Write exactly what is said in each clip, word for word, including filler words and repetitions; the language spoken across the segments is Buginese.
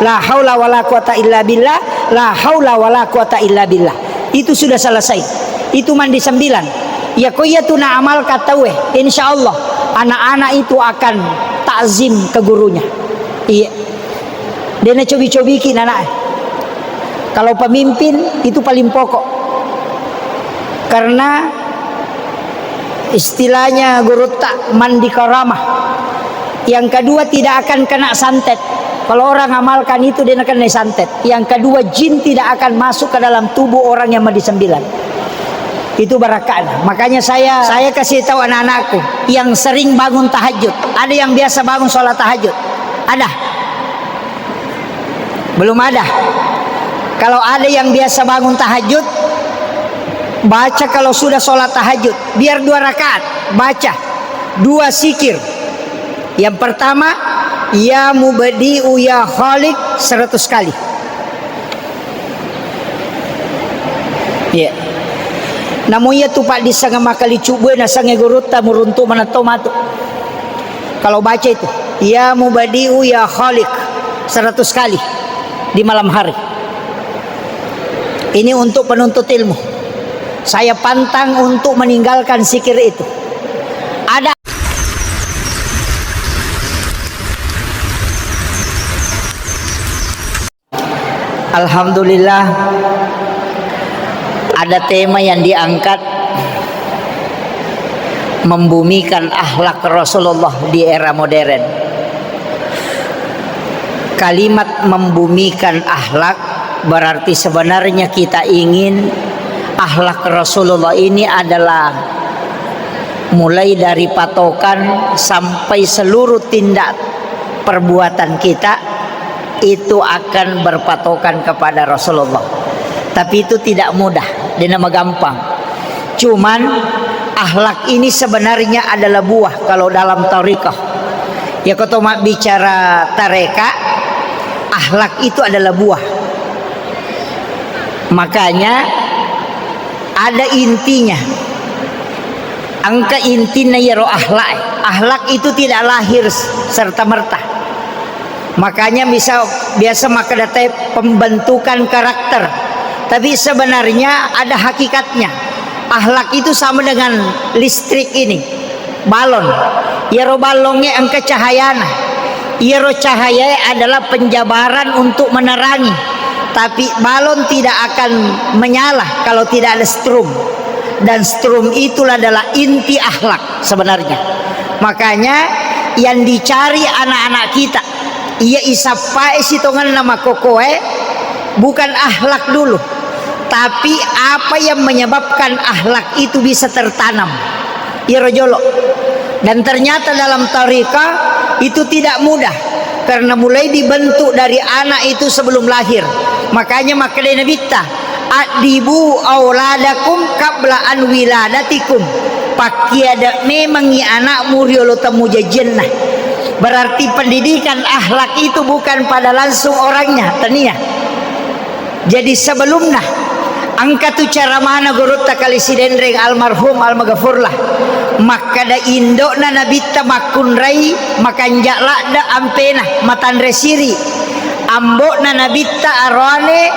La haula wala quwata illa billah, la haula wala quwata illa billah. Itu sudah selesai. Itu mandi sembilan. Ya, ko iya tu na amalkan tauwe, insya Allah anak-anak itu akan takzim ke gurunya. Iya. Dena cobi-cobiki nanae. Kalau pemimpin itu paling pokok. Karena istilahnya gurutta mandi karamah. Yang kedua, tidak akan kena santet. Kalau orang amalkan itu, dia kena santet. Yang kedua, jin tidak akan masuk ke dalam tubuh orang yang mandi sembilan. Itu barakahnya. Makanya saya saya kasih tahu anak-anakku yang sering bangun tahajud. Ada yang biasa bangun sholat tahajud? Ada? Belum ada. Kalau ada yang biasa bangun tahajud, baca kalau sudah sholat tahajud, biar dua rakaat, baca dua zikir. Yang pertama, ya mubdi'u ya khaliq, seratus kali. Iya. Namu iya tu paddisseng makali cubue nasengnge gurutta muruntu manetto matu. Kalau baca itu, ya mubdi'u ya khaliq, seratus kali di malam hari. Ini untuk penuntut ilmu. Saya pantang untuk meninggalkan zikir itu. Ada Alhamdulillah, ada tema yang diangkat, membumikan akhlak Rasulullah di era modern. Kalimat membumikan akhlak berarti sebenarnya kita ingin akhlak Rasulullah ini adalah mulai dari patokan sampai seluruh tindak perbuatan kita itu akan berpatokan kepada Rasulullah. Tapi itu tidak mudah, dena magampang. Cuman, akhlak ini sebenarnya adalah buah kalau dalam tarekat. Ya, ko to mabbicara tarekat, akhlak itu adalah buah. Makanya, ada intinya. Engka intinna iyaro akhlak. Akhlak itu tidak lahir serta merta. Makanya bisa, biasa makkeda te pembentukan karakter. Tapi sebenarnya ada hakikatnya. Akhlak itu sama dengan listrik ini, balon. Iyaro balongnge engka cahayana. Iyaro cahayae adalah penjabaran untuk menerangi. Tapi balon tidak akan menyala kalau tidak ada strum. Dan strum itulah adalah inti akhlak sebenarnya. Makanya yang dicari anak-anak kita, iya isappae sitongenna makkokkoe, bukan akhlak dulu, tapi apa yang menyebabkan akhlak itu bisa tertanam. Iyaro jolo. Dan ternyata dalam tarekat itu tidak mudah, karena mulai dibentuk dari anak itu sebelum lahir. Makanya makkeda Nabitta, "Addibu auladakum qabla an wiladatikum." Pakkiada memangngi anakmu riolo temmu jajianna. Berarti pendidikan akhlak itu bukan pada langsung orangnya, tania. Jadi sebelumna, engka tu cara mana gurutta kali Sidenreng almarhum almagafurlah. Makkeda indo'na Nabitta makkunrai makanja' ladde' ampena, matanre siri. Ambo'na Nabitta aroane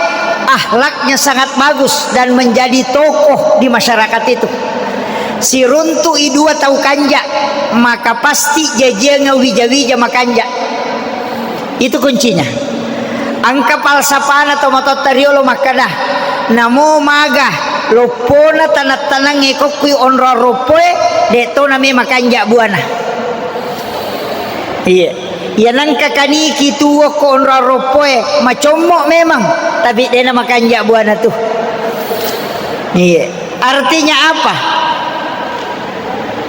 akhlaknya sangat bagus dan menjadi tokoh di masyarakat itu. Siruntu'i dua tau kanja', maka pasti jajianga wija-wija makanja'. Itu kuncinya. Engka falsafana tomatoatta riolo makkeda, namo maga loppona tanang-tanangnge kokkui onrong roppoe, de' tona me makanja' buana. Iya. Iya nengka kaniki tuo ko onrong roppoe, macommo memang, tapi de'na makanja' buana tu. Iya. Artinya apa?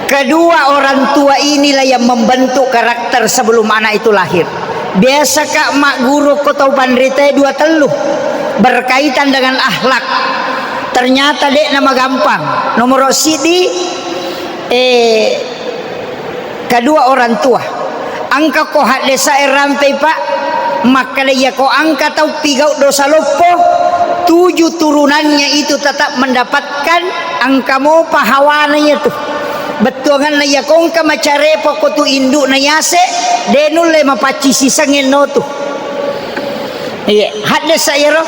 Kedua orang tua inilah yang membentuk karakter sebelum anak itu lahir. Biasa ka' magguru ko tau panritae dua tellu berkaitan dengan akhlak. Ternyata de'na magampang. Nomoro sidi, eh, kedua orang tua. Engka ko haddesae rampei, Pak, makkeda iya ko engka tau pigau' dosa loppo, tujuh turunannya itu tetap mendapatkan engka mopa hawana iya tu. Bettuanganna iya ko engka macarepa ko tu indu'na yase, de' nulle mapaccing sisengnge no tu. Iya, haddesa iyaro.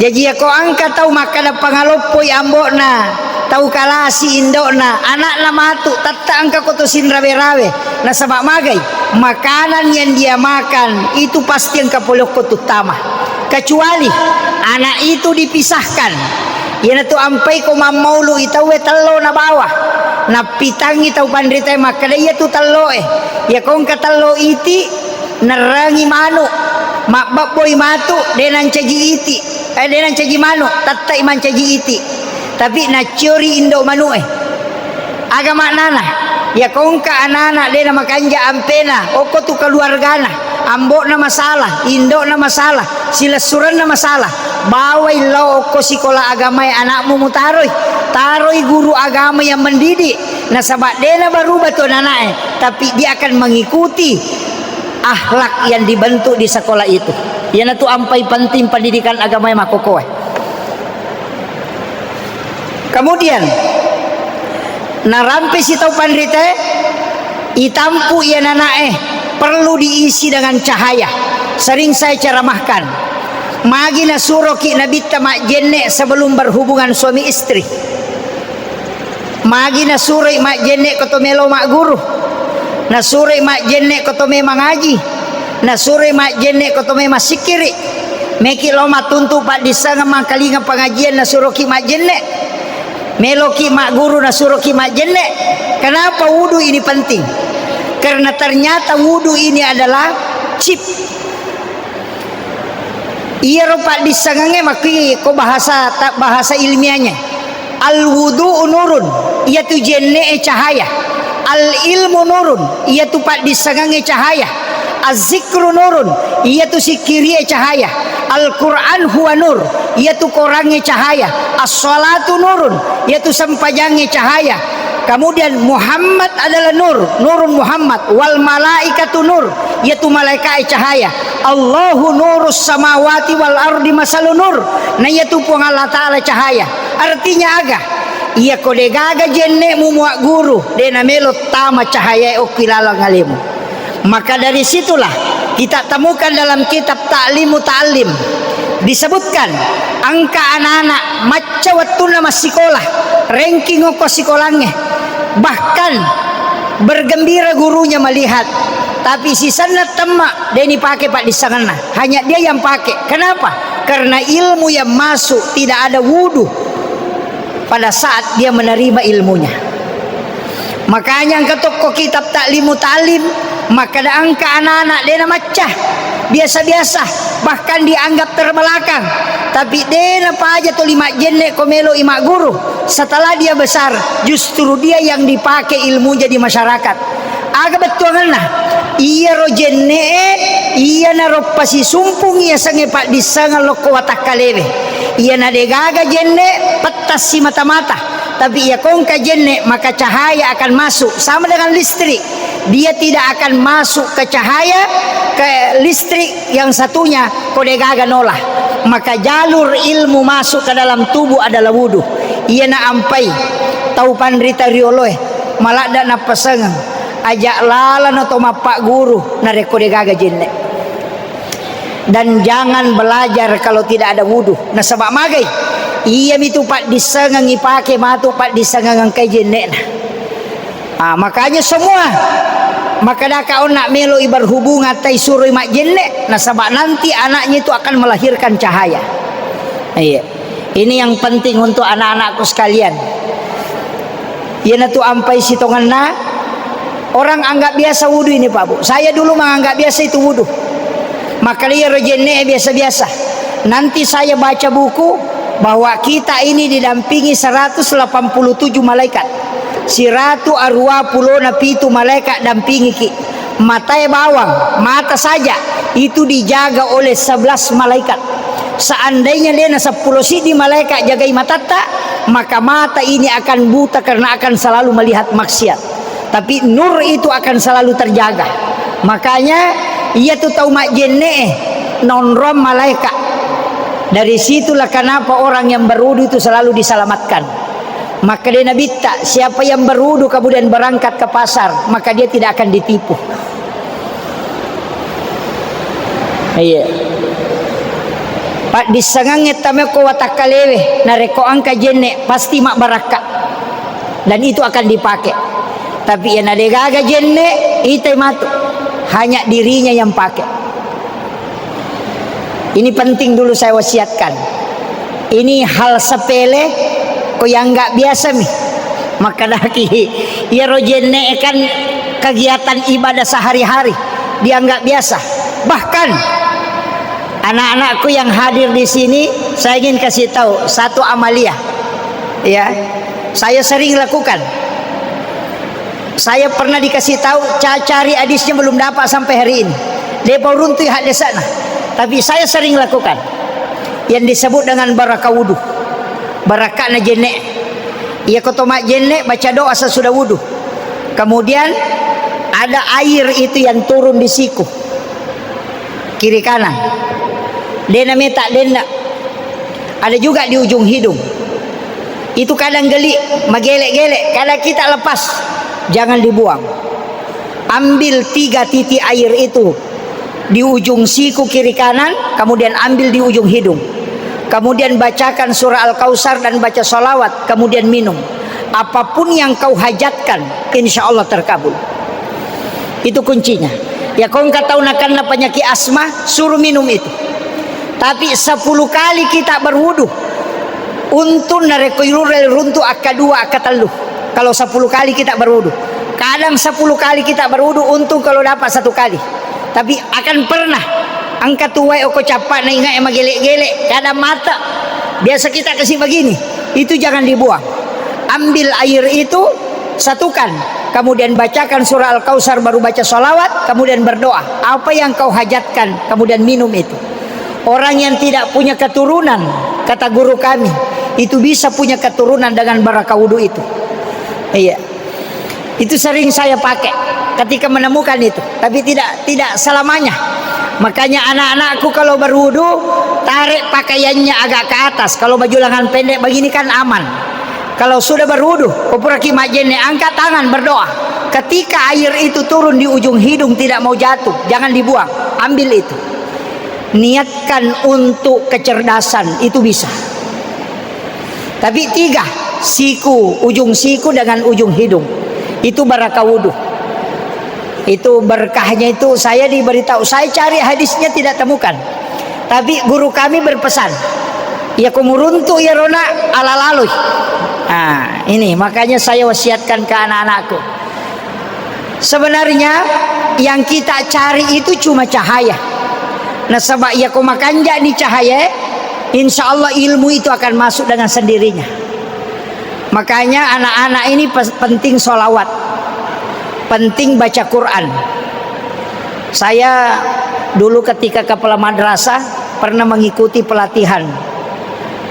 Jaji, iyako engka tau makkada pangaloppoi ambo'na, tau kalasi indo'na, ana'na matu, tatta engkako to sinrawe-rawe. Nasaba magai? Makanan yang dia makan itu pasti engka pole okko tuttama. Kecuali anak itu dipisahkan. Iyanatu ampai ko mammaulu i tauwe tello nabawa. Nappitangi tau panritae makkada, "Iyatu telloe. Iyako engka tello iti, nerrangi manu, mabbabboi matu, de nancaji iti, eh, de nancaji manu, tettai mancaji iti." Tapi nacciori indo manu'e. Aga maknana? Iyako engka anana de namakanja ampena, okko tu keluargana, ambo'na masalah, indo'na masalah, silessurenna masalah, bawai lao okko sikola agamae anakmu mutaroi. Taroi guru agama yang mendidik, nasaba de nabaruba tu anana'e, tapi dia akan mengikuti akhlak yang dibentuk di sekolah itu. Iyanatu ampai penting pendidikan agamae makkokkoe. Kemudian, narampe sitau panritae, itampu iya nana'e, perlu diisi dengan cahaya. Sering saya ceramahkan, magi nasuroki Nabitta majjenne sebelum berhubungan suami istri. Magi nasuroi majjenne ko to melo magguru, nasuroi majjenne ko to me mangaji, nasuroi majjenne ko to me massikkiri. Meki lao mattuntu paddissengeng mangkalinga pengajian nasuroki majjenne. Meloki magguru nasuroki majjenne. Kenapa wudu ini penting? Karena ternyata wudu ini adalah chip. Iyaro paddissengengnge makkui ko bahasa ta-, bahasa ilmiahnya. Al wudu'u nurun, iyatu jenne'e cahaya. Al ilmu nurun, iyatu paddissengengnge cahaya. Az-zikru nurun, iyatu sikkirie cahaya. Al-Qur'an huwa nur, iyatu Korangnge cahaya. As-salatu nurun, iyatu sempajangnge cahaya. Kemudian Muhammad adalah nur, nurun Muhammad. Wal malaikatu nur, iyatu malaikae cahaya. Allahu nurus samawati wal ardi masalu nur, na iyatu Puang Allah Ta'ala cahaya. Artinya aga? Iyako degaga jenne'mu muagguru, de namelo tama cahayae okki laleng alemu. Maka dari situlah kita temukan dalam kitab Ta'limu Ta'allim disebutkan, engka anak-anak macca wettunna massikola, ranking okko sikolangnge, bahkan bergembira gurunya melihat, tapi sisenna temma de nipake paddissengenna, hanya dia yang pakai. Kenapa? Karena ilmu yang masuk tidak ada wudu pada saat dia menerima ilmunya. Makanya engka tokko kitab Ta'limu Ta'lim, makkada engka anak-anak de namacca, biasa-biasa, bahkan dianggap terbelakang. Tapi de napaja tuli majjenne ko melo i magguru. Setelah dia besar, justru dia yang dipakai ilmunya di masyarakat. Aga bettuangenna? Iyaro jenne'e, iyanaro pasisumpung iyasengnge paddissengeng lokko watakkalewe. Iyana degaga jenne, pettassi mata-mata. Tapi iyako engka jenne, maka cahaya akan masuk. Sama dengan listrik. Dia tidak akan masuk ke cahaya, ke listrik yang satunya, ko degaga nola. Maka jalur ilmu masuk ke dalam tubuh adalah wudu. Iyana ampai tau panrita rioloe, maladda nappasengeng. Aja lalano to mappagguru narekko degaga jenne. Dan jangan belajar kalau tidak ada wudu. Nasaba magai? Iyamitu paddissengeng ipake matu paddissengeng engkai jenne'na. Ah, makanya semua makkedaka onna melo i berhubungan tai suroi majjenne, nasaba nanti anaknya itu akan melahirkan cahaya. Iya. Ini yang penting untuk anak-anakku sekalian. Iyanatu ampai sitongenna, orang anggap biasa wudu ini, Pak Bu. Saya dulu menganggap biasa itu wudu. Maka iyaro jenne biasa-biasa. Nanti saya baca buku bahwa kita ini didampingi seratus delapan puluh tujuh malaikat. Siratu arua pulona pitu malaikat dampingiki. Matae bawang, mata saja, itu dijaga oleh sebelas malaikat. Seandainya dena seppulo siddi malaikat jagai matatta, maka mata ini akan buta karena akan selalu melihat maksiat. Tapi nur itu akan selalu terjaga. Makanya, iyatu tau majjenne, nonrong malaikat. Dari situlah kenapa orang yang berwudu itu selalu diselamatkan. Makkeda Nabitta, siapa yang berwudu kemudian berangkat ke pasar, maka dia tidak akan ditipu. Iya. Paddissengengnge tamekko watakkalewe, narekko engka jenne, pasti mabbarakka. Dan itu akan dipakai. Tapi iya nadegaga jenne, itai matu. Hanya dirinya yang pakai. Ini penting dulu saya wasiatkan. Ini hal sepele, ko yang nggak biasa mi. Makkedaki, iyaro jenne kan kegiatan ibadah sehari-hari, dianggap biasa. Bahkan anak-anakku yang hadir di sini, saya ingin kasih tahu satu amaliah. Ya, saya sering lakukan. Saya pernah dikasih tahu, ca-, cari hadisnya belum dapat sampai hari ini. Depa uruntui haddesana. Tapi saya sering lakukan. Yang disebut dengan baraka wudu. Barakana jenne. Iya ko to majjenne, baca doa sesudah wudu. Kemudian ada air itu yang turun di siku kiri kanan. Dena meta denna. Ada juga di ujung hidung. Itu kadang geli, magele-gele, kadang kita lepas. Jangan dibuang. Ambil tiga titik air itu di ujung siku kiri kanan, kemudian ambil di ujung hidung. Kemudian bacakan surah Al-Kausar dan baca salawat, kemudian minum. Apapun yang kau hajatkan, insya Allah terkabul. Itu kuncinya. Ya, ko engka tau nakenna penyakit asma, suruh minum itu. Tapi sepuluh kali kita berwudu, untung narekko irure runtu akka dua, akka tellu. Kalau sepuluh kali kita berwudu. Kadang sepuluh kali kita berwudu, untung kalau dapat satu kali. Tapi akan pernah engka tuwai oko cappa na inga e magele-gele, kadang mata. Biasa kita kasih begini, itu jangan dibuang. Ambil air itu, satukan, kemudian bacakan surah Al-Kausar, baru baca salawat, kemudian berdoa. Apa yang kau hajatkan, kemudian minum itu. Orang yang tidak punya keturunan, kata guru kami, itu bisa punya keturunan dengan baraka wudu itu. Iya. Itu sering saya pakai ketika menemukan itu, tapi tidak, tidak selamanya. Makanya anak-anakku kalau berwudu, tarik pakaiannya agak ke atas. Kalau baju lengan pendek begini kan aman. Kalau sudah berwudu, ko puraki majjenne, angkat tangan, berdoa. Ketika air itu turun di ujung hidung, tidak mau jatuh, jangan dibuang, ambil itu. Niatkan untuk kecerdasan, itu bisa. Tapi tiga, siku, ujung siku dengan ujung hidung. Itu baraka wudu. Itu berkahnya itu saya diberitahu. Saya cari hadisnya tidak temukan. Tapi guru kami berpesan, iya ko muruntu iya rona alalalui. Nah, ini makanya saya wasiatkan ke anak-anakku. Sebenarnya yang kita cari itu cuma cahaya. Nasaba iya ko makanja ni cahaya, insya Allah ilmu itu akan masuk dengan sendirinya. Makanya anak-anak ini pes-, penting sholawat, penting baca Quran. Saya dulu ketika kepala madrasah pernah mengikuti pelatihan,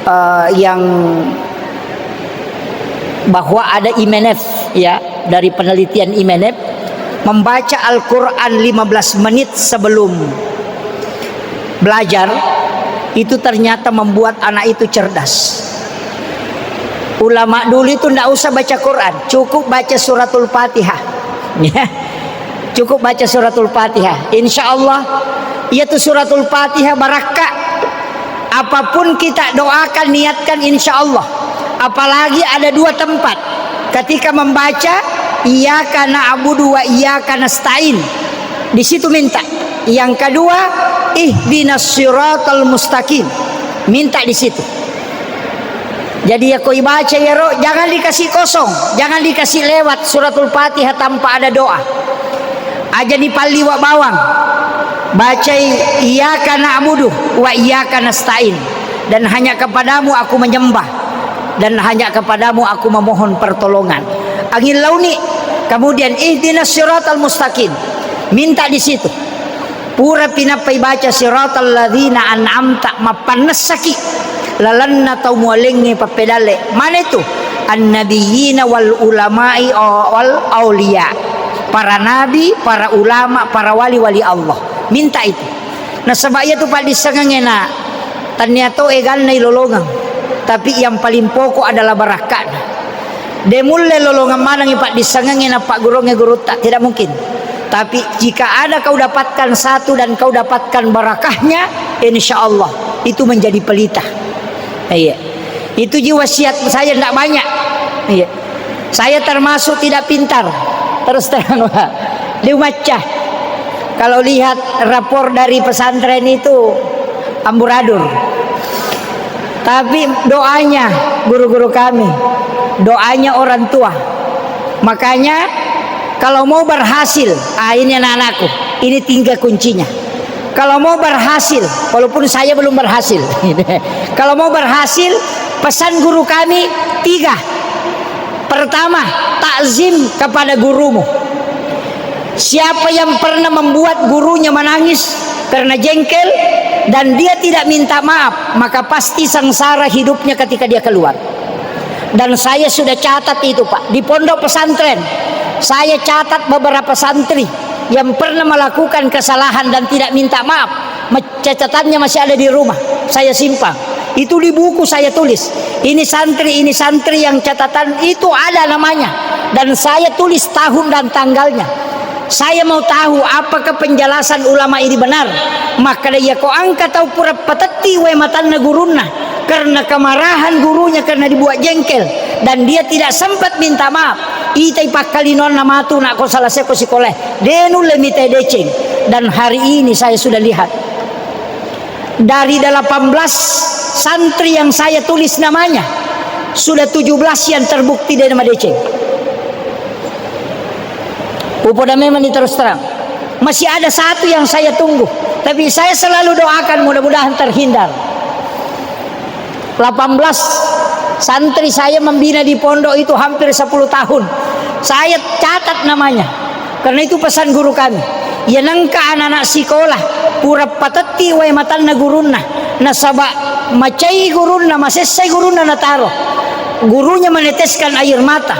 eh, yang bahwa ada I M N F, ya, dari penelitian I M N F, membaca Al-Quran lima belas menit sebelum belajar, itu ternyata membuat anak itu cerdas. Ulama dulu itu ndak usah baca Quran, cukup baca suratul Fatihah. Ya. Cukup baca suratul Fatihah. Insya Allah, iya tu suratul Fatihah barakka. Apapun kita doakan, niatkan, insya Allah. Apalagi ada dua tempat. Ketika membaca, "Iyyaka na'budu wa iyyaka nasta'in." Di situ minta. Yang kedua, "Ihdinas siratal mustaqim." Minta di situ. Jadi, iya ko ibaca iyaro, jangan dikasih kosong, jangan dikasih lewat suratul Fatihah tanpa ada doa. Aja dipalliwa bawang. Bacai, "Iyyaka na'budu wa iyyaka nasta'in." Dan hanya kepadamu aku menyembah. Dan hanya kepadamu aku memohon pertolongan. Angin launi. Kemudian, "Ihdinas siratal mustaqim." Minta di situ. Pura pinappai baca siratal ladzina an'amta, mappannessaki lalenna tau mualengnge pappedalle. Mana itu? Annabiyina wal ulama'i wal aulia. Para nabi, para ulama, para wali-wali Allah. Minta itu. Nasaba iya tu paddissengengnge na tannia to eganna ilolongeng. Tapi yang paling pokok adalah barakka'na. De mulle lolongeng manengngi paddissengengnge na pagguruangnge gurutta, tidak mungkin. Tapi jika ada kau dapatkan satu dan kau dapatkan barakahnya, insya Allah itu menjadi pelita. Iya. Itu ji wasiat saya, ndak banyak. Iya. Saya termasuk tidak pintar. Terus terang, Pak. Liu macca. Kalau lihat rapor dari pesantren itu amburadul. Tapi doanya guru-guru kami, doanya orang tua. Makanya kalau mau berhasil, ah, ini anak-anakku, ini tinggal kuncinya. Kalau mau berhasil, walaupun saya belum berhasil. Kalau mau berhasil, pesan guru kami tiga. Pertama, takzim kepada gurumu. Siapa yang pernah membuat gurunya menangis karena jengkel dan dia tidak minta maaf, maka pasti sengsara hidupnya ketika dia keluar. Dan saya sudah catat itu, Pak, di pondok pesantren. Saya catat beberapa santri yang pernah melakukan kesalahan dan tidak minta maaf. Catatannya masih ada di rumah, saya simpan. Itu di buku saya tulis. Ini santri, ini santri yang catatan itu ada namanya. Dan saya tulis tahun dan tanggalnya. Saya mau tahu apakah penjelasan ulama ini benar. Maka iya ko engka tau pura patetti wae matanna gurunna karena kemarahan gurunya karena dibuat jengkel dan dia tidak sempat minta maaf. Itai pakkalinonna matu nak ko salah seko sikolae. De nulle mita deceng. Dan hari ini saya sudah lihat. Dari delapan belas santri yang saya tulis namanya, sudah tujuh belas yang terbukti de namadeceng. Upoda memang ini terus terang. Masih ada satu yang saya tunggu. Tapi saya selalu doakan mudah-mudahan terhindar. Delapan belas santri saya membina di pondok itu hampir sepuluh tahun. Saya catat namanya. Karena itu pesan guru kami. Iya nengka anak-anak sikola, pura patetti wae matanna gurunna. Nasaba macai gurunna, masessai gurunna nataro. Gurunya meneteskan air mata.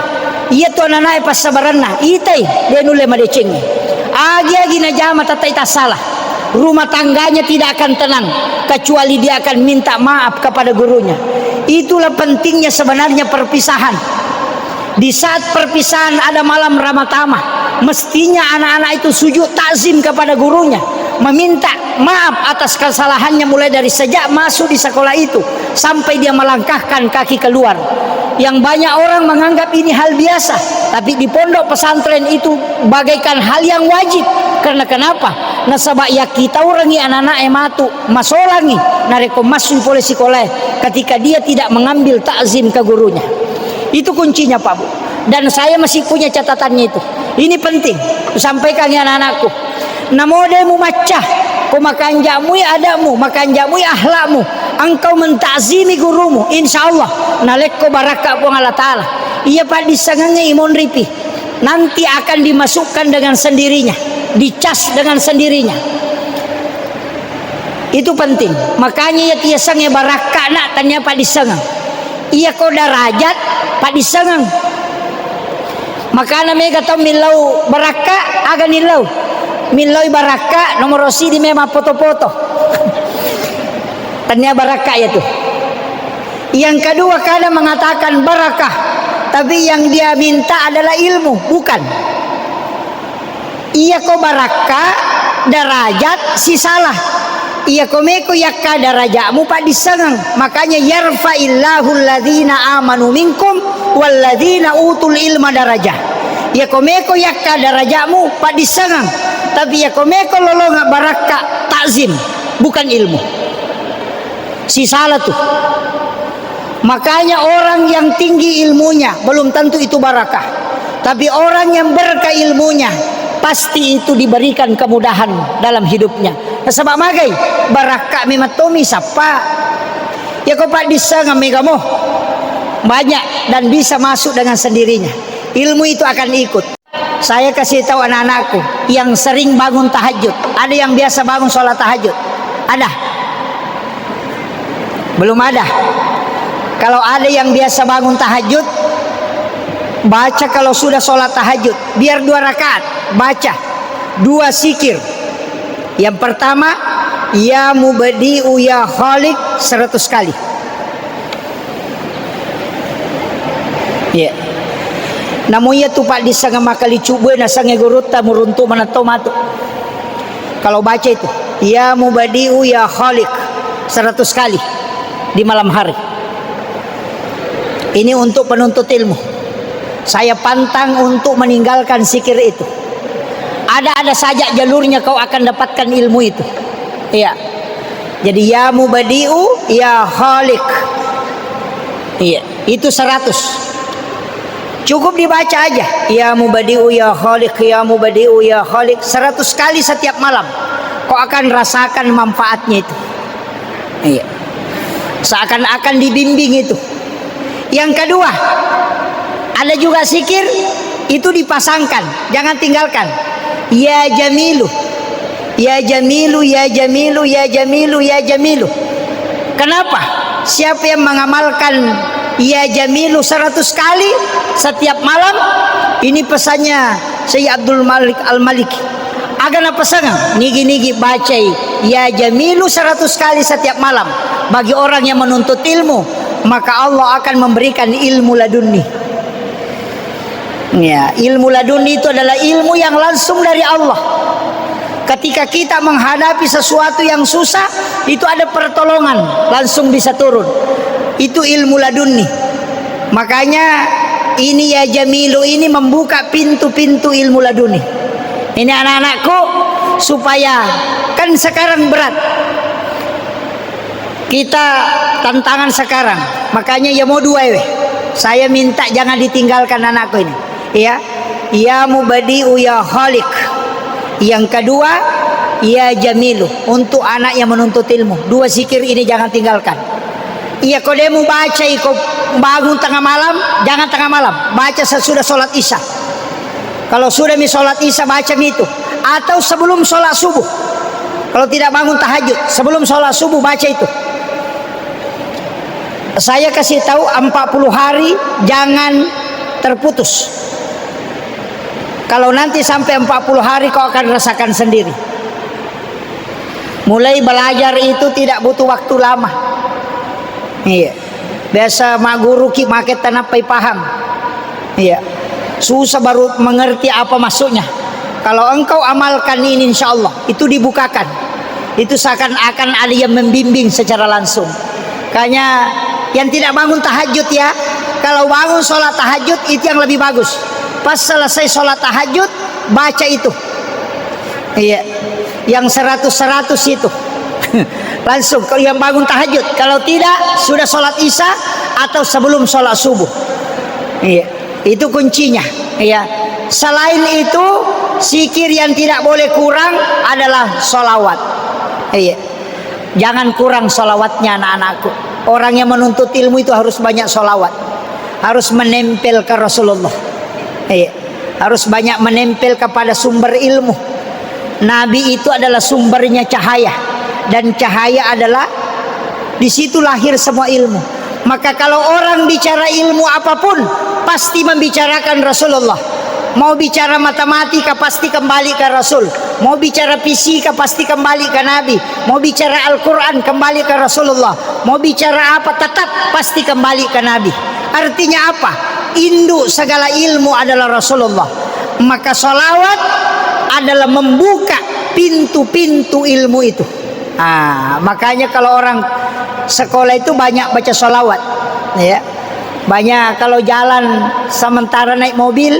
Iya tu anak-anak passabaranna, itai, de nulle madecengi. Agi-agi najama tatai tassalah. Rumah tangganya tidak akan tenang kecuali dia akan minta maaf kepada gurunya. Itulah pentingnya sebenarnya perpisahan. Di saat perpisahan ada malam ramatama, mestinya anak-anak itu sujud takzim kepada gurunya, meminta maaf atas kesalahannya mulai dari sejak masuk di sekolah itu sampai dia melangkahkan kaki keluar. Yang banyak orang menganggap ini hal biasa, tapi di pondok pesantren itu bagaikan hal yang wajib. Karena kenapa? Nasaba yakkitaurengi anak-anak e matu masolangi narekko massu pole sikolae ketika dia tidak mengambil takzim ke gurunya. Itu kuncinya, Pak Bu. Dan saya masih punya catatannya itu. Ini penting kusampaikan ya anak-anakku. Namo de mumacca, ko makanja'mui adabmu, makanja'mui akhlakmu, engkau mentakzimi gurumu, insya Allah nalekko barakka Puang Allah Ta'ala. Iya paddissengengnge imonripi, nanti akan dimasukkan dengan sendirinya, dicas dengan sendirinya. Itu penting. Makanya iya tiasengnge barakka na tania paddissengeng. Iya ko darajat paddissengeng. Makana mega tau millau barakka, aga nillau? Millaui barakka nomoro sidi memang poto-poto. Tania barakka ya tu. Yang kedua, kadang mengatakan barakah, tapi yang dia minta adalah ilmu, bukan. Iya ko barakka, darajat sisalah. Iya ko meko yakka darajatmu paddissengeng. Makanya yarfa'illahu alladzina amanu minkum walladzina utul ilma darajah. Iya ko meko yakka darajatmu paddissengeng. Tapi iya ko meko lolonga barakka, takzim, bukan ilmu. Sisalah tu. Makanya orang yang tinggi ilmunya belum tentu itu barakah. Tapi orang yang berkah ilmunya pasti itu diberikan kemudahan dalam hidupnya. Nasaba magai? Barakka memang tomi sappa. Ya ko paddissengeng megamo. Banyak dan bisa masuk dengan sendirinya. Ilmu itu akan ikut. Saya kasih tahu anak-anakku yang sering bangun tahajud. Ada yang biasa bangun sholat tahajud? Ada? Belum ada. Kalau ada yang biasa bangun tahajud, baca kalau sudah sholat tahajud, biar dua rakaat, baca dua zikir. Yang pertama, ya mubdi'u ya khaliq, seratus kali. Ya. Namu iya tu paddissengeng makkalicubbu e nasengnge gurutta muruntu manetto matu. Kalau baca itu, "Ya Mubadi'u ya Khaliq," seratus kali di malam hari. Ini untuk penuntut ilmu. Saya pantang untuk meninggalkan zikir itu. Ada-ada saja jalurnya kau akan dapatkan ilmu itu. Iya. Jadi, "Ya Mubadi'u ya Khaliq." Iya, itu seratus. Cukup dibaca aja, "Ya Mubadi'u ya Khaliq, ya Mubadi'u ya Khaliq," seratus kali setiap malam. Kau akan rasakan manfaatnya itu. Iya. Seakan-akan dibimbing itu. Yang kedua, ada juga zikir itu dipasangkan, jangan tinggalkan. "Ya Jamilu, ya Jamilu, ya Jamilu, ya Jamilu, ya Jamilu." Kenapa? Siapa yang mengamalkan "Ya Jamilu" seratus kali setiap malam, ini pesannya Syekh Abdul Malik Al-Maliki. Aga napesengeng, nigi-nigi bacai "Ya Jamilu" seratus kali setiap malam. Bagi orang yang menuntut ilmu, maka Allah akan memberikan ilmu laduni. Ya, ilmu laduni itu adalah ilmu yang langsung dari Allah. Ketika kita menghadapi sesuatu yang susah, itu ada pertolongan, langsung bisa turun. Itu ilmu laduni. Makanya ini "Ya Jamilu" ini membuka pintu-pintu ilmu laduni. Ini anak-anakku, supaya, kan sekarang berat. Kita tantangan sekarang. Makanya ya mau dua ewe. Saya minta jangan ditinggalkan anakku ini. Ya. "Ya Mubadi'u ya Khaliq." Yang kedua, "Ya Jamilu." Untuk anak yang menuntut ilmu. Dua zikir ini jangan tinggalkan. Iya, ko de mubaca iko bangun tengah malam, jangan tengah malam. Baca sesudah sholat Isya. Kalau sudah mi sholat Isya, baca mi itu. Atau sebelum sholat subuh. Kalau tidak bangun tahajud, sebelum sholat subuh baca itu. Saya kasih tahu, empat puluh hari jangan terputus. Kalau nanti sampai empat puluh hari, kau akan rasakan sendiri. Mulai belajar itu tidak butuh waktu lama. Iya. Biasa maguru ki make tanappai paham. Iya. Susah baru mengerti apa maksudnya. Kalau engkau amalkan ini, insya Allah, itu dibukakan. Itu seakan-akan ada yang membimbing secara langsung. Makanya yang tidak bangun tahajud ya, kalau bangun sholat tahajud itu yang lebih bagus. Pas selesai sholat tahajud, baca itu. Iya. Yang seratus-seratus itu. Langsung, kalau yang bangun tahajud. Kalau tidak, sudah sholat Isya atau sebelum sholat subuh. Iya. Itu kuncinya. Iya. Selain itu, zikir yang tidak boleh kurang adalah sholawat. Iya. Jangan kurang sholawatnya, anak-anakku. Orang yang menuntut ilmu itu harus banyak sholawat. Harus menempel ke Rasulullah. Iya. Harus banyak menempel kepada sumber ilmu. Nabi itu adalah sumbernya cahaya. Dan cahaya adalah, di situ lahir semua ilmu. Maka kalau orang bicara ilmu apapun, pasti membicarakan Rasulullah. Mau bicara matematika, pasti kembali ke Rasul. Mau bicara fisika, pasti kembali ke Nabi. Mau bicara Al-Quran, kembali ke Rasulullah. Mau bicara apa, tetap pasti kembali ke Nabi. Artinya apa? Induk segala ilmu adalah Rasulullah. Maka salawat adalah membuka pintu-pintu ilmu itu. Ah, makanya kalau orang sekolah itu banyak baca salawat, ya. Banyak kalau jalan sementara naik mobil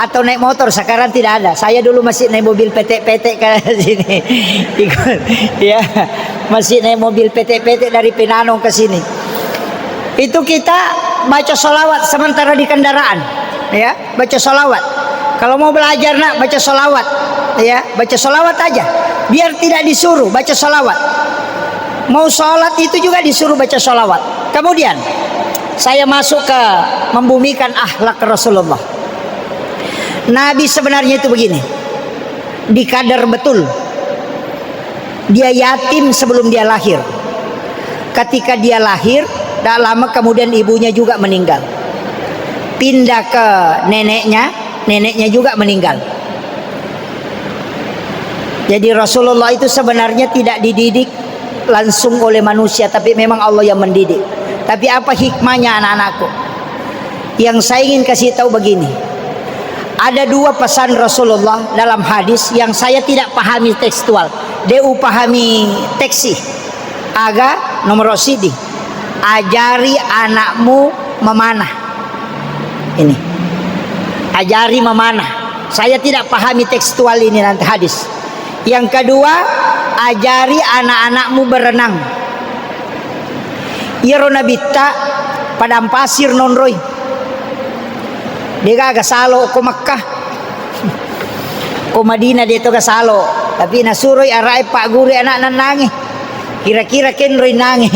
atau naik motor, sekarang tidak ada. Saya dulu masih naik mobil petek-petek ke sini. Ikut, ya, masih naik mobil petek-petek dari Penanong ke sini. Itu kita baca salawat sementara di kendaraan, ya, baca salawat. Kalau mau belajar, nak, baca salawat, ya, baca salawat aja. Biar tidak disuruh, baca salawat. Mau sholat itu juga disuruh baca salawat. Kemudian, saya masuk ke membumikan akhlak Rasulullah. Nabi sebenarnya itu begini, dikadar betul. Dia yatim sebelum dia lahir. Ketika dia lahir, tak lama kemudian ibunya juga meninggal. Pindah ke neneknya, neneknya juga meninggal. Jadi Rasulullah itu sebenarnya tidak dididik langsung oleh manusia, tapi memang Allah yang mendidik. Tapi apa hikmahnya, anak-anakku? Yang saya ingin kasih tahu begini, Ada dua pesan Rasulullah dalam hadis yang saya tidak pahami tekstual. De upahami teksi. Aga nomor sidi. Ajari anakmu memanah. Ini. Ajari memanah. Saya tidak pahami tekstual ini nanti hadis. Yang kedua, ajari anak-anakmu berenang. Iyaro nabitta padang pasir nonroi. Degaga salo ko Makkah. Ko Madinah de toga salo. Tapi nasuroi arae pagguru anakna nange. Kira-kira kenroi nange.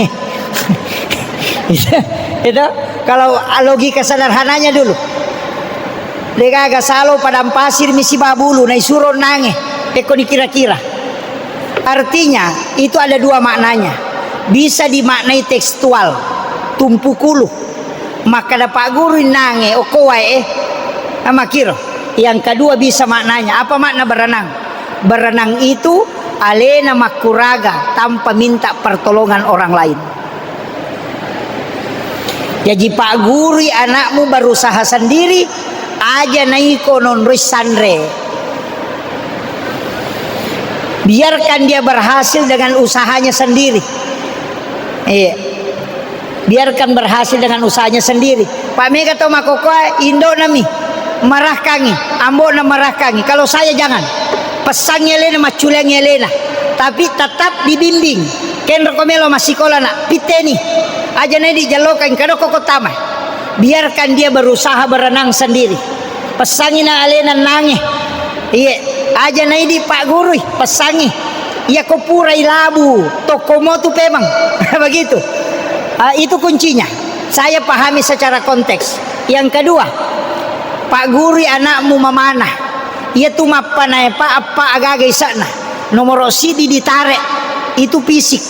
Itu kalau logika sederhananya dulu. Degaga salo padang pasir misi babulu naisuro nange. Pekko dikira-kira. Artinya, itu ada dua maknanya. Bisa dimaknai tekstual, tumpukulu. Makkeda pagguru innange, okko wae, eh. Amakiro. Yang kedua bisa maknanya. Apa makna berenang? Berenang itu alena makkuraga tanpa minta pertolongan orang lain. Jaji, paggurui anakmu berusaha sendiri, aja naiko nonroi sanre. Biarkan dia berhasil dengan usahanya sendiri. Iya. Biarkan berhasil dengan usahanya sendiri. Pak mega to makokoa indokna mi marahkangi, ambokna marahkangi. Kalau saya jangan. Pesangi alena, macculeangi alena. Tapi tetap dibimbing. Kenroko melo massikola nak, pitteni. Aja naidi jallokang kadoko ko tama. Biarkan dia berusaha berenang sendiri. Pesangi na alena nange. Iye, aja naidi paggurui, pesangi. Iya ko purai labu, tokko motu pemang. Begitu. Ah, itu kuncinya. Saya pahami secara konteks. Yang kedua, paggurui anakmu memanah. Iya tu mappanae pa appa agaga isakna. Nomor sidi ditare, itu fisik.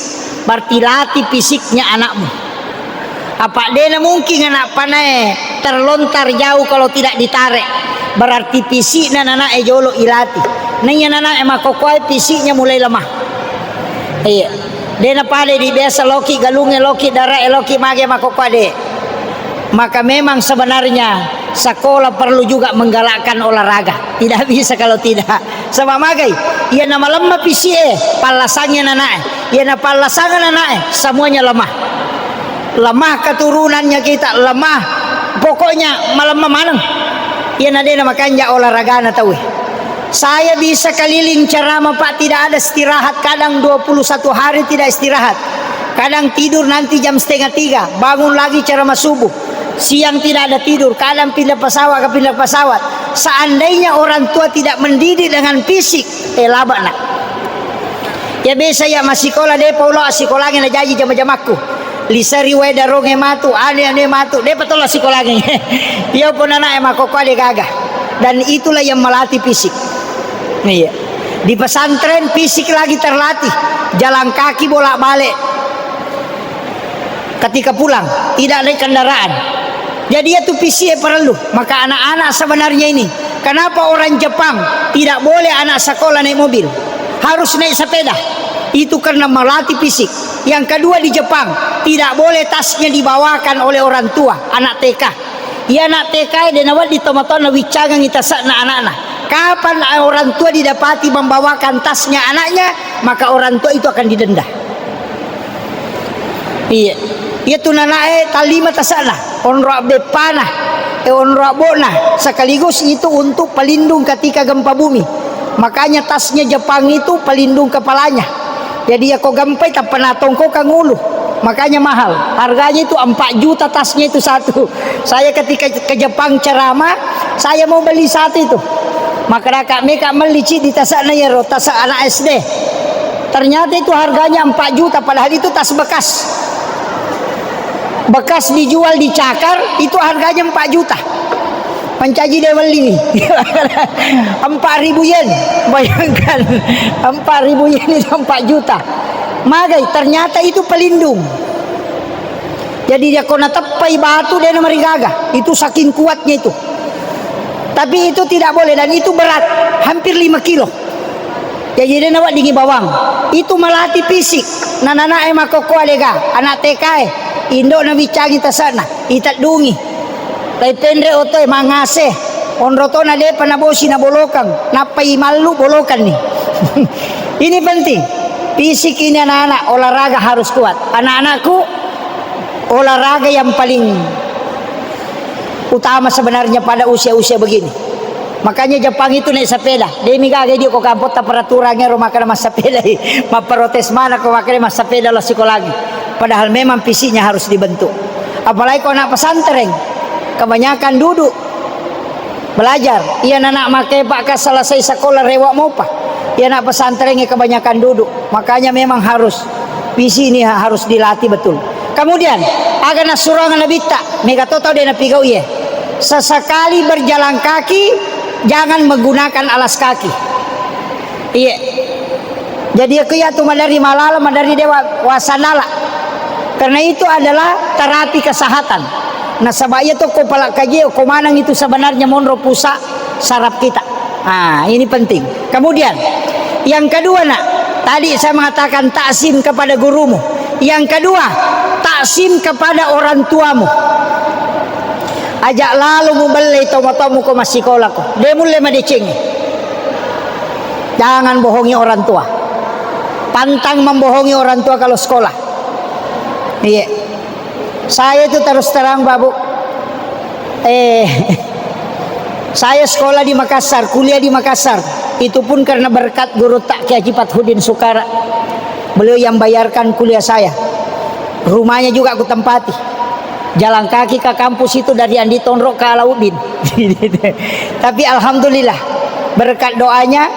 Berarti latih fisiknya anakmu. Apa dena mungkin anak panae terlontar jauh kalau tidak ditare. Berarti fisikna nanae jolo ilati. Naiya nanae makokoae fisiknya mulai lemah. Iya. Dena pale di biasa loki galunge, loki darae, loki mage makokoa de. Maka memang sebenarnya sekolah perlu juga menggalakkan olahraga. Tidak bisa kalau tidak. Sama magai, iya na malemma pisi e, pallasangi nanae. Iya na pallasangi nanae, semuanya lemah. Lemah keturunannya kita, lemah. Pokoknya malemma maneng. Iya na dena makanja olahragana tauwe. Saya bisa keliling ceramah, Pak, tidak ada istirahat. Kadang dua puluh satu hari tidak istirahat. Kadang tidur nanti jam setengah tiga, bangun lagi ceramah subuh. Siang tidak ada tidur, kadang pindah pesawat ke pindah pesawat. Seandainya orang tua tidak mendidik dengan fisik, eh, laba nak. Ya biasa ya masikola de paulo sikolange na jaji jama-jamakku. Liseri wae daronge matu, ane-ane matu, de patola sikolange. Ya ponana e makokoa de gaga. Dan itulah yang melatih fisik. Iya. Di pesantren fisik lagi terlatih. Jalan kaki bolak-balik. Ketika pulang, tidak naik kendaraan. Jadi, iya tu fisik e parellu. Maka anak-anak sebenarnya ini, kenapa orang Jepang tidak boleh anak sekolah naik mobil? Harus naik sepeda. Itu karena melatih fisik. Yang kedua, di Jepang, tidak boleh tasnya dibawakan oleh orang tua, anak T K. Iya anak T K e de nawedding tomatoanna wiccangengngi tase'na anakna. Kapan orang tua didapati membawakan tasnya anaknya, maka orang tua itu akan didenda. Iya. Iya tu nanae tallima tase'na, onro beppana, e onro abbo'na, sekaligus itu untuk pelindung ketika gempa bumi. Makanya tasnya Jepang itu pelindung kepalanya. Jadi, iya ko gempai tappa natongkokang ulu. Makanya mahal. Harganya itu empat juta tasnya itu satu. Saya ketika ke Jepang ceramah, saya mau beli satu itu. Maka raka meka melli ci di tasakna yero, tasak anak S D. Ternyata itu harganya empat juta, padahal itu tas bekas. Bekas dijual di Cakar, itu harganya empat juta. Mancaji de welli ni. Empat ribu yen. Bayangkan, empat ribu yen itu empat juta. Magai, ternyata itu pelindung. Jadi, dia kona teppai batu, dia namarigaga. Itu saking kuatnya itu. Tapi itu tidak boleh, dan itu berat, hampir lima kilo. Jadi, dia naweddingi bawang. Itu melatih fisik. Nananae makkokkoa lega, anak T K e. Indo na wiccangi tase'na, iteddungi. Lai penre otoe mangase. Onro tona depa nabosi nabolokang, nappai mallu bolokanni. Ini penting. Fisik ini anak-anak, olahraga harus kuat. Anak-anakku, olahraga yang paling utama sebenarnya pada usia-usia begini. Makanya Jepang itu naik sepeda. Demi gaga dia ko kampota peraturan ero makana massepeda. Mapprotes mana ko makana massepeda lo sekolah. Padahal memang fisiknya harus dibentuk. Apalagi ko anak pesantren, kebanyakan duduk belajar. Iya anak make pak selesai sekolah rewa mopa. Iya anak pesantren kebanyakan duduk. Makanya memang harus fisik ini harus dilatih betul. Kemudian, aga nassurang Nabitta, mega to tau de napigau iye. Sesekali berjalan kaki, jangan menggunakan alas kaki. Iya. Jadi aku ya tu madari malala, madari dewa wasandala. Karena itu adalah terapi kesehatan. Nasaba iya to ko pala kaji, ko manang itu sebenarnya monro pusat saraf kita. Ah, ini penting. Kemudian, yang kedua, Nak, tadi saya mengatakan takzim kepada gurumu. Yang kedua, takzim kepada orang tuamu. Aja lalo mubellei tomatomu ko massikola ko. De mulle madeceng. Jangan bohongi orang tua. Pantang membohongi orang tua kalau sekolah. Iya. Saya itu terus terang, Pak, Bu. Eh, saya sekolah di Makassar, kuliah di Makassar. Itu pun karena berkat guru tak Kiai Haji Fathuddin Sukara. Beliau yang bayarkan kuliah saya. Rumahnya juga aku tempati. Jalan kaki ke kampus itu dari Andi Tonrok ke Alauddin. Tapi alhamdulillah, berkat doanya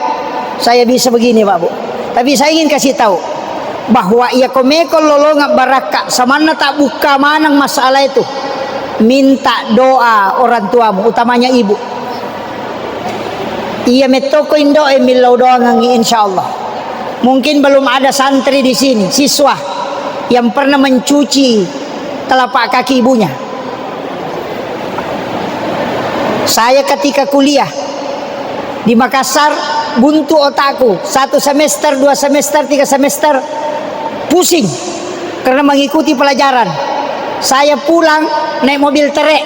saya bisa begini, Pak, Bu. Tapi saya ingin kasih tahu, bahwa iya ko meko lolongeng barakka, samanna tabbukka maneng masalah itu, minta doa orang tuamu, utamanya ibu. Iya mettoko indoe millau doangengngi, insya Allah. Mungkin belum ada santri di sini, siswa yang pernah mencuci telapak kaki ibunya. Saya ketika kuliah di Makassar, buntu otakku. Satu semester, dua semester, tiga semester, pusing karena mengikuti pelajaran. Saya pulang naik mobil trek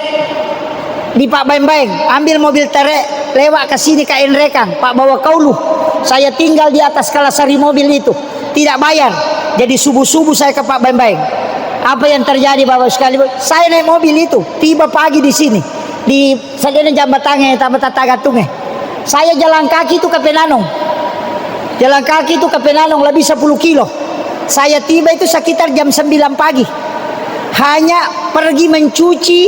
di Pak Baeng-Baeng, ambil mobil trek, lewat ke sini ke Enrekang, Pak bawa kaulu. Saya tinggal di atas kalasari mobil itu, tidak bayar. Jadi subuh-subuh saya ke Pak Baeng-Baeng. Apa yang terjadi, Bapak sekali? Saya naik mobil itu, tiba pagi di sini, di Sadene jambatangnge, tama tatagattungnge. Saya jalan kaki itu ke Penanong. Jalan kaki itu ke Penanong lebih sepuluh kilo. Saya tiba itu sekitar jam sembilan pagi. Hanya pergi mencuci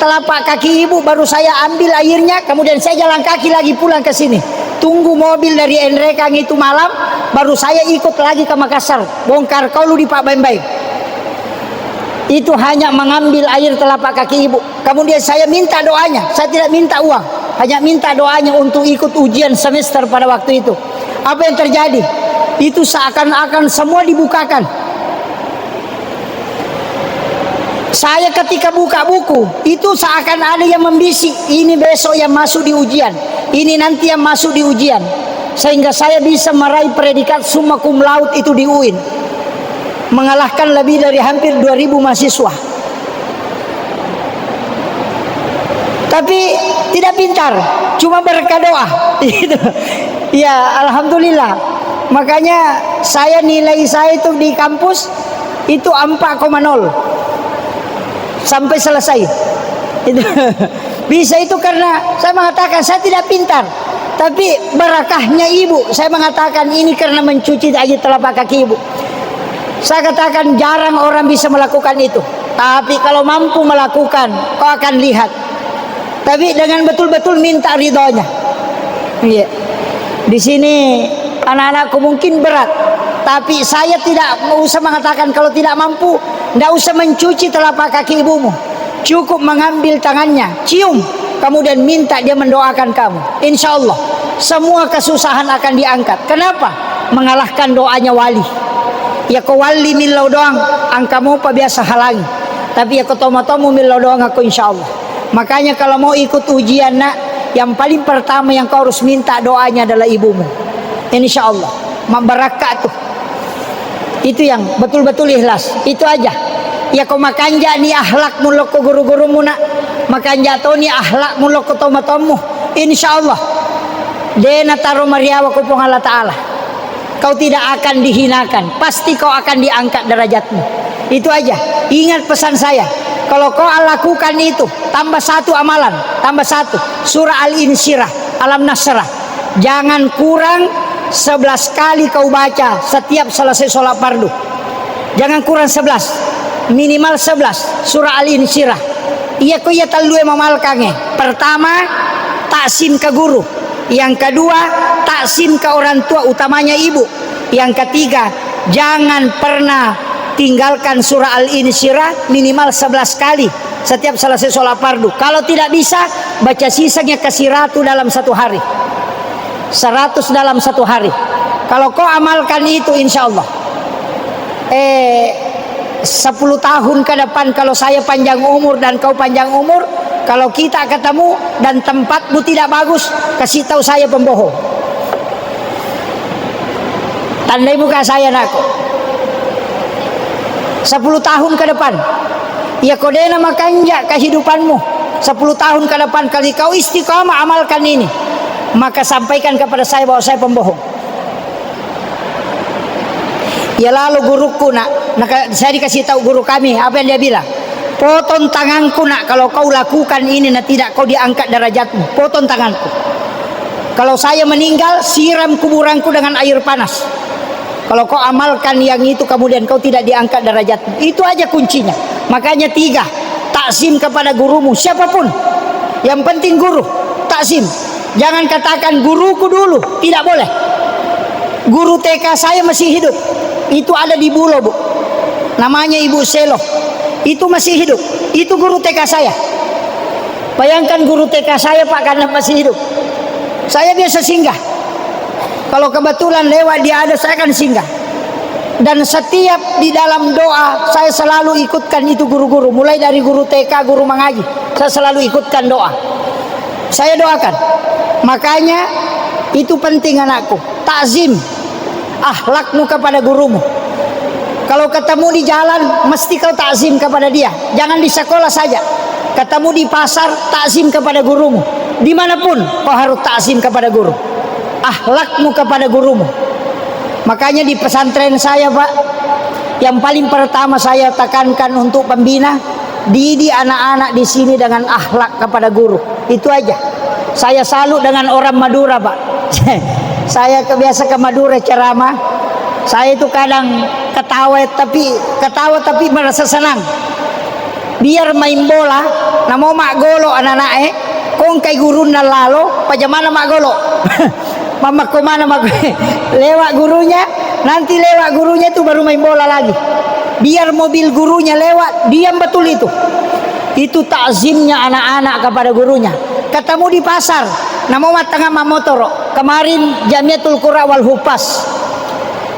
telapak kaki ibu, baru saya ambil airnya, kemudian saya jalan kaki lagi pulang ke sini. Tunggu mobil dari Enrekang itu malam, baru saya ikut lagi ke Makassar. Bongkar kaulu di Pak Baeng-Baeng. Itu hanya mengambil air telapak kaki ibu. Kemudian saya minta doanya, saya tidak minta uang, hanya minta doanya untuk ikut ujian semester pada waktu itu. Apa yang terjadi? Itu seakan-akan semua dibukakan. Saya ketika buka buku, itu seakan ada yang membisik, "Ini besok yang masuk di ujian, ini nanti yang masuk di ujian." Sehingga saya bisa meraih predikat summa cum laude itu di uin. Mengalahkan lebih dari hampir dua ribu mahasiswa. Tapi tidak pintar, cuma berkat doa. Gitu. Ya, alhamdulillah. Makanya saya, nilai saya itu di kampus itu empat koma nol sampai selesai. Itu bisa itu karena saya mengatakan saya tidak pintar, tapi barakahnya ibu. Saya mengatakan ini karena mencuci aja telapak kaki ibu. Saya katakan jarang orang bisa melakukan itu. Tapi kalau mampu melakukan, kau akan lihat. Tapi dengan betul-betul minta ridhonya. Iya. Di sini anak-anakku mungkin berat, tapi saya tidak usah mengatakan kalau tidak mampu, tidak usah mencuci telapak kaki ibumu. Cukup mengambil tangannya, cium, kemudian minta dia mendoakan kamu. Insya Allah, semua kesusahan akan diangkat. Kenapa? Mengalahkan doanya wali. Ya ko wali millau doang, engka mopa biasa halangi. Tapi ya ko tomo-tomo millau doang aku, insya Allah. Makanya kalau mau ikut ujian, Nak, yang paling pertama yang kau harus minta doanya adalah ibumu. Insya Allah, memberkati tuh. Itu yang betul-betul ikhlas. Itu aja. Iyako makanja'ni akhlakmu lokko guru-gurumu, nak, makanja' toni akhlakmu lokko tomatoammu, insya Allah de' nataro mariawa ko Puang Allah Ta'ala. Kau tidak akan dihinakan, pasti kau akan diangkat derajatmu. Itu aja. Ingat pesan saya. Kalau kau lakukan itu, tambah satu amalan, tambah satu. Surah Al-Insyirah, Alam Nasyrah. Jangan kurang sebelas kali kau baca setiap selesai sholat fardu. Jangan kurang sebelas. Minimal sebelas. Surah Al-Insyirah. Iyako iya tellue mamalkangnge. Pertama, takzim ke guru. Yang kedua, takzim ke orang tua, utamanya ibu. Yang ketiga, jangan pernah tinggalkan surah Al-Insyirah minimal sebelas kali setiap selesai sholat fardu. Kalau tidak bisa, baca sisanya ke siratu dalam satu hari. Seratus dalam satu hari. Kalau kau amalkan itu, insya Allah. Eh, sepuluh tahun ke depan, kalau saya panjang umur dan kau panjang umur, kalau kita ketemu dan tempatmu tidak bagus, kasih tahu saya pembohong. Tandai muka saya, nakku. Sepuluh tahun ke depan, iyako de' namakanja' kehidupanmu, sepuluh tahun ke depan, kali kau istiqamah amalkan ini, maka sampaikan kepada saya bahwa saya pembohong. Iya lalo gurukku, nak, naka-, saya dikasih tahu guru kami, apa yang dia bilang? "Potong tanganku, nak, kalau kau lakukan ini, nah, tidak kau diangkat derajatmu. Potong tanganku. Kalau saya meninggal, siram kuburanku dengan air panas. Kalau kau amalkan yang itu, kemudian kau tidak diangkat derajatmu." Itu aja kuncinya. Makanya tiga, takzim kepada gurumu, siapapun. Yang penting guru, takzim. Jangan katakan, "Guruku dulu." Tidak boleh. Guru T K saya masih hidup. Itu ada di Bulo, Bu. Namanya Ibu Selo. Itu masih hidup. Itu guru T K saya. Bayangkan guru T K saya, Pak, karena masih hidup. Saya biasa singgah. Kalau kebetulan lewat dia ada, saya akan singgah. Dan setiap di dalam doa, saya selalu ikutkan itu guru-guru. Mulai dari guru T K, guru mengaji. Saya selalu ikutkan doa. Saya doakan. Makanya, itu penting, anakku. Takzim. Akhlakmu kepada gurumu. Kalau ketemu di jalan, mesti kau takzim kepada dia. Jangan di sekolah saja. Ketemu di pasar, takzim kepada gurumu. Dimanapun, kau harus takzim kepada guru. Akhlakmu kepada gurumu. Makanya di pesantren saya, Pak, yang paling pertama saya tekankan untuk pembina, didik anak-anak di sini dengan akhlak kepada guru. Itu aja. Saya salut dengan orang Madura, Pak. Saya ke-, biasa ke Madura ceramah. Saya itu kadang ketawa, tapi ketawa tapi merasa senang. Biar main bola, namo maggolo anak-anak, eh, kongkai gurunna lalo, pajamana maggolo. Mamakko mana mak-, lewat gurunya, nanti lewat gurunya itu baru main bola lagi. Biar mobil gurunya lewat, diam betul itu. Itu takzimnya anak-anak kepada gurunya. Ketemu di pasar, namo mattanga mamotoro. Kemarin Jamiatul Qurra wal Huffaz,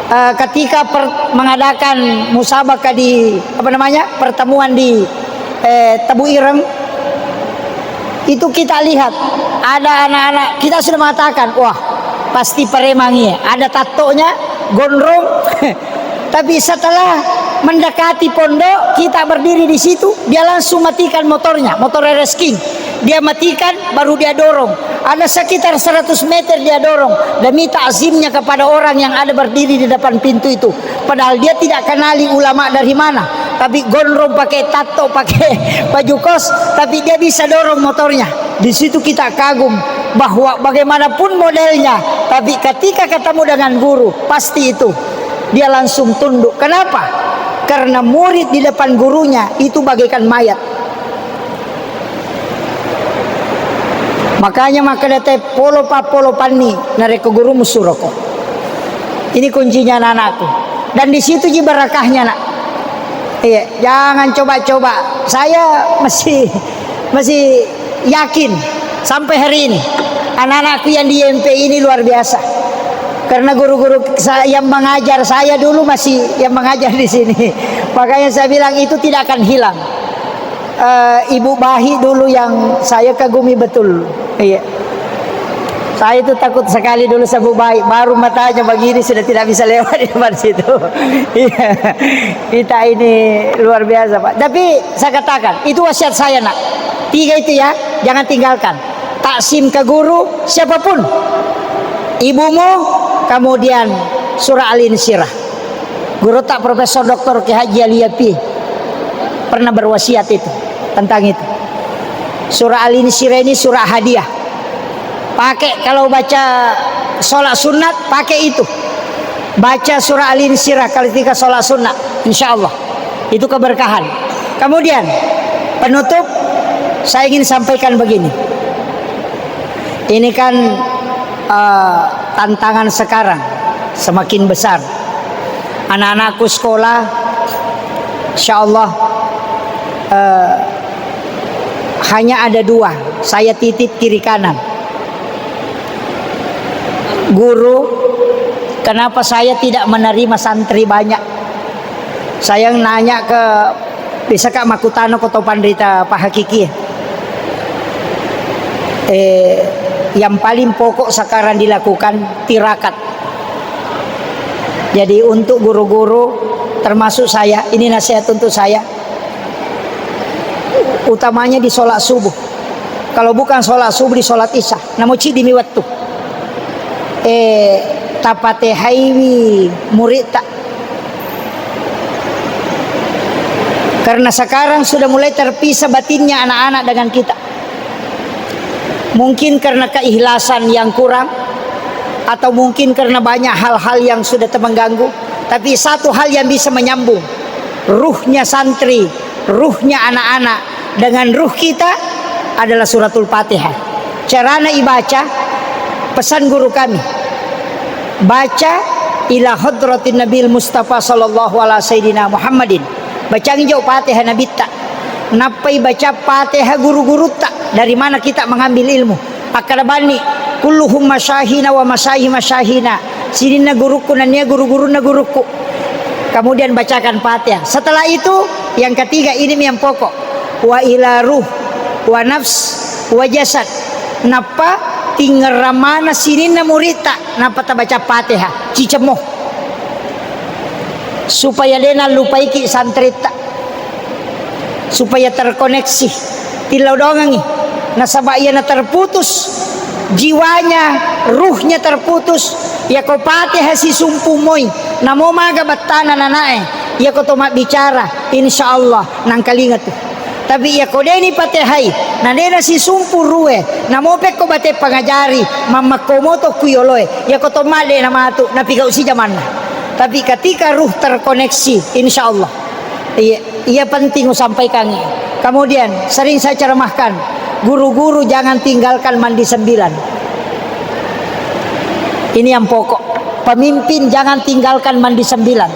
eh, ketika per-, mengadakan musabaka di, apa namanya, pertemuan di, eh, Tebu Ireng, itu kita lihat ada anak-anak, kita sudah mengatakan, "Wah, pasti preman ini." Ada tattonya, gondrong. Tapi setelah mendekati pondok, kita berdiri di situ, dia langsung matikan motornya, motor R S King. Dia matikan, baru dia dorong. Ada sekitar seratus meter dia dorong demi takzimnya kepada orang yang ada berdiri di depan pintu itu. Padahal dia tidak kenali ulama dari mana, tapi gondrong, pakai tatto, pakai baju kos, tapi dia bisa dorong motornya. Di situ kita kagum bahwa bagaimanapun modelnya, tapi ketika ketemu dengan guru, pasti itu dia langsung tunduk. Kenapa? Karena murid di depan gurunya itu bagaikan mayat. Makanya makkeda te, polo pa, polo panni narekko gurumu suroko. Ini kuncinya, anak-anakku. Dan di situ ji barakahnya, nak. Iya, jangan coba-coba. Saya masih, masih yakin sampai hari ini anak-anakku yang di I M P ini luar biasa. Karena guru-guru sa-, yang mengajar saya dulu masih yang mengajar di sini. Makanya saya bilang itu tidak akan hilang. Eh, Ibu Bahi dulu yang saya kagumi betul. Iya. Saya itu takut sekali dulu sabuk baik, baru matanya begini sudah tidak bisa lewat di depan situ. Iya. Kita ini luar biasa, Pak. Tapi saya katakan, itu wasiat saya, Nak. Tiga itu ya, jangan tinggalkan. Taksim ke guru, siapapun. Ibumu, kemudian surah Al-Insyirah. Gurutta Profesor Doktor Kiai Haji Ali Yapi pernah berwasiat itu, tentang itu. Surah Al-Insyirah ini surah hadiah. Pakai kalau baca sholat sunat, pakai itu. Baca surah Al-Insyirah kalau ketika sholat sunat, insya Allah. Itu keberkahan. Kemudian, penutup, saya ingin sampaikan begini. Ini kan, eh, tantangan sekarang semakin besar. Anak-anakku sekolah, insya Allah, eh, hanya ada dua. Saya titip kiri kanan. Guru, kenapa saya tidak menerima santri banyak? Saya nanya ke, bisa ka makkutana ko to panrita pahakiki. Eh, yang paling pokok sekarang dilakukan tirakat. Jadi untuk guru-guru, termasuk saya, ini nasihat untuk saya, utamanya di sholat subuh. Kalau bukan sholat subuh, di sholat isya, namo ciddi mi wettu. Eh, tapatehaiwi muritta. Karena sekarang sudah mulai terpisah batinnya anak-anak dengan kita. Mungkin karena keikhlasan yang kurang, atau mungkin karena banyak hal-hal yang sudah mengganggu. Tapi satu hal yang bisa menyambung ruhnya santri, ruhnya anak-anak dengan ruh kita adalah Suratul Fatihah. Carana ibaca, pesan guru kami, baca ila hadratin Nabil Mustafa sallallahu ala sayyidina Muhammadin. Bacangi jauh Fatihah Nabitta. Nappai baca Fatihah guru-gurutta. Dari mana kita mengambil ilmu? Akkada banni, kulluhum masyahina wa masyahi masyahina. Sininna gurukku, nennia guru-gurunna gurukku. Kemudian bacakan Fatihah. Setelah itu, yang ketiga, ini yang pokok. Wa ila ruh, wa nafs, wa jasad. Nappa tingerramana sininna muritta, nappa tabaca Fatihah. Cicemmo. Supaya dena lupaiki santritta. Supaya terkoneksi. Tillau dongengi. Nasaba iyana terputus jiwanya, ruhnya terputus. Yako Fatihah sisumpu moi, namo maga battana nanae, yako to mabbicara, insya Allah nangkalinga tu. Tapi yako deni Fatihai, na dena sisumpu rue, namo pekko bate pangajari, mammakko moto ku yoloe, yako to madde na matu, napigau si jamanna. Tapi ketika ruh terkoneksi, insya Allah. Iya, iya penting usampaikangi. Kemudian, sering saya ceramahkan, guru-guru jangan tinggalkan mandi sembilan. Ini yang pokok. Pemimpin jangan tinggalkan mandi sembilan.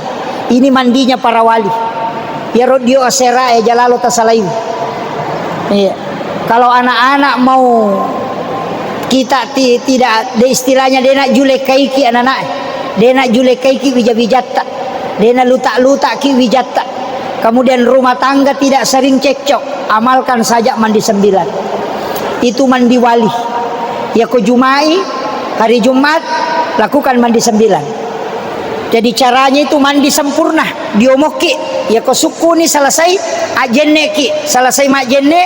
Ini mandinya para wali. Iyaro dio asera e jalalo tasalaiwi. Iya. Kalau anak-anak mau kita ti-, tidak, de istilahnya dena julekaiki anak-anak e. Dena julekaiki wija-wijatta. Dena lutak-lutaki wijatta. Kemudian rumah tangga tidak sering cekcok, amalkan saja mandi sembilan. Itu mandi wali. Yako Jumai, hari Jumat, lakukan mandi sembilan. Jadi caranya itu mandi sempurna, diomokki. Yako sukkuni selesai, ajenneki, selesai majenne,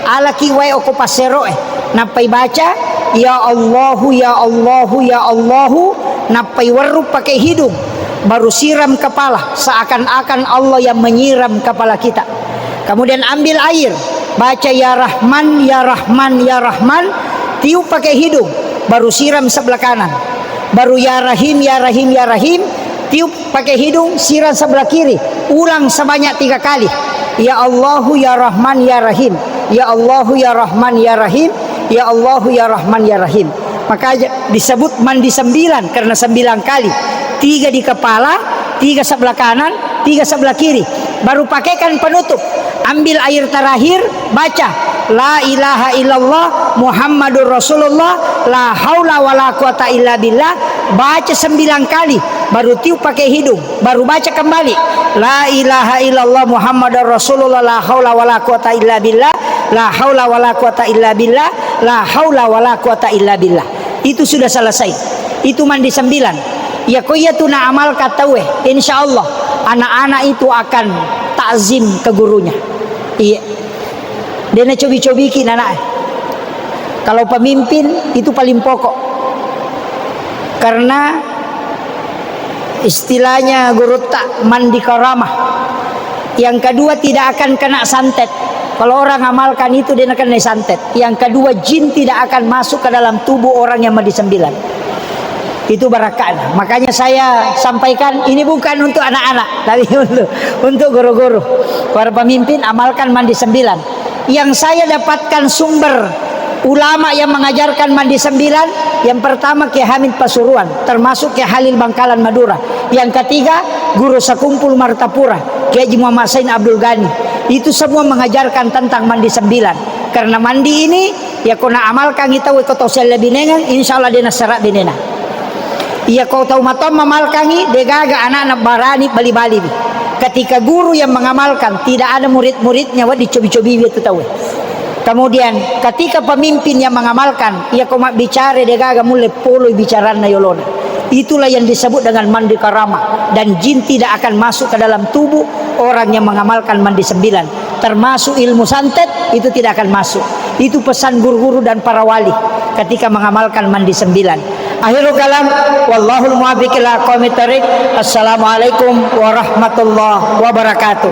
alaki wae oko passeroe. Nappai baca, "Ya Allahu, ya Allahu, ya Allahu," nappai werru pakai hidung, baru siram kepala, seakan-akan Allah yang menyiram kepala kita. Kemudian ambil air, baca, "Ya Rahman, ya Rahman, ya Rahman," tiup pakai hidung, baru siram sebelah kanan. Baru, "Ya Rahim, ya Rahim, ya Rahim," tiup pakai hidung, siram sebelah kiri, ulang sebanyak tiga kali. Ya Allahu, ya Rahman, ya Rahim. Ya Allahu, ya Rahman, ya Rahim. Ya Allahu, ya Rahman, ya Rahim. Maka aja disebut mandi sembilan, karena sembilan kali. Tiga di kepala, tiga sebelah kanan, tiga sebelah kiri. Baru pakaikan penutup. Ambil air terakhir, baca, "La ilaha illallah Muhammadur Rasulullah, la haula wala quwata illa billah." Baca sembilan kali, baru tiup pakai hidung, baru baca kembali, "La ilaha illallah Muhammadur Rasulullah, la haula wala quwata illa billah, la haula wala quwata illa billah, la haula wala quwata illa billah." Itu sudah selesai. Itu mandi sembilan. Ya, ko iya tu naamalkan tauwe, insya Allah anak-anak itu akan takzim ke gurunya. Iya. Dena cobi-cobiki nana. Kalau pemimpin itu paling pokok. Karena istilahnya gurutta mandi karamah. Yang kedua, tidak akan kena santet. Kalau orang amalkan itu, dia kena santet. Yang kedua, jin tidak akan masuk ke dalam tubuh orang yang mandi sembilan. Itu barakahnya. Makanya saya sampaikan, ini bukan untuk anak-anak, tapi untuk, untuk guru-guru. Para pemimpin, amalkan mandi sembilan. Yang saya dapatkan sumber ulama yang mengajarkan mandi sembilan, yang pertama Kiai Hamid Pasuruan, termasuk Kiai Halil Bangkalan Madura. Yang ketiga, Guru Sekumpul Martapura, Kiai Haji Muhammad Sain Abdul Ghani. Itu semua mengajarkan tentang mandi sembilan. Karena mandi ini, ya, ko naamalkan kita, ko tau sellebinengeng, insya Allah dena sara benena. Iya, ko tau matoa mamalkangi, degaga anak-anak barani bali-bali. Ketika guru yang mengamalkan, tidak ada murid-muridnya, wa dicobi-cobi itu tau. Kemudian, ketika pemimpin yang mengamalkan, iya ko mabbicara, degaga mulle poloi bicaranna yolona. Itulah yang disebut dengan mandi karama, dan jin tidak akan masuk ke dalam tubuh orang yang mengamalkan mandi sembilan. Termasuk ilmu santet, itu tidak akan masuk. Itu pesan guru-guru dan para wali ketika mengamalkan mandi sembilan. Akhirul kalam, wallahul muwaffiq ila aqwamit thariq. Assalamualaikum warahmatullahi wabarakatuh.